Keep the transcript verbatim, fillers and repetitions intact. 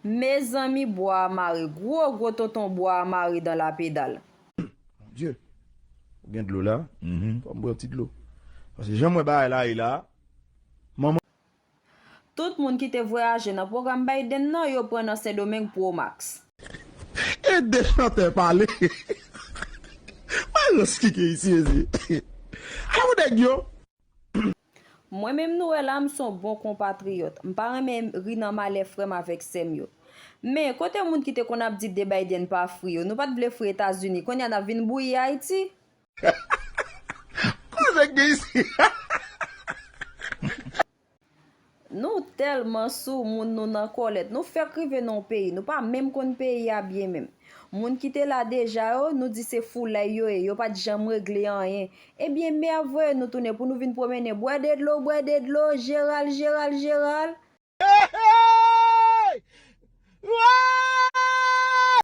Mezanmi, bwa a mare. Gwo, gwo tonton bwa a mare dan lapedal. Mon Dieu. Ou gen dlo la? Fò m bwè yon ti dlo. Paske jan m wè bagay la ye la, manman. Tout moun ki te vwayaje nan pwogram Biden nan, yo pran nan Sendomeng Pro Max. E de chantè pale. Malòs ki gen isi, mezi. Alò nèg yo. Mwen menm nou wè la, m se yon bon konpatriyòt. M pa renmen ri nan malè frè m avèk sè m yo. Men, kote moun ki te konn ap di de Biden pa fri yo? Nou pa t vle fri Etazini, kounye a n ap vin bouyi Ayiti? Koze k gen isi? Nou tèlman sou moun, nou nan kòlèt. Nou fèk rive nan yon peyi, nou pa menm konn peyi a byen menm. Moun ki te la deja yo, nou di se foulay yo ye, yo pa t janm regle anyen. Ebyen, mè ap voye nou tounen pou nou vin pwomennen, bwè de dlo, bwè de dlo, Jeral, Jeral, Jeral.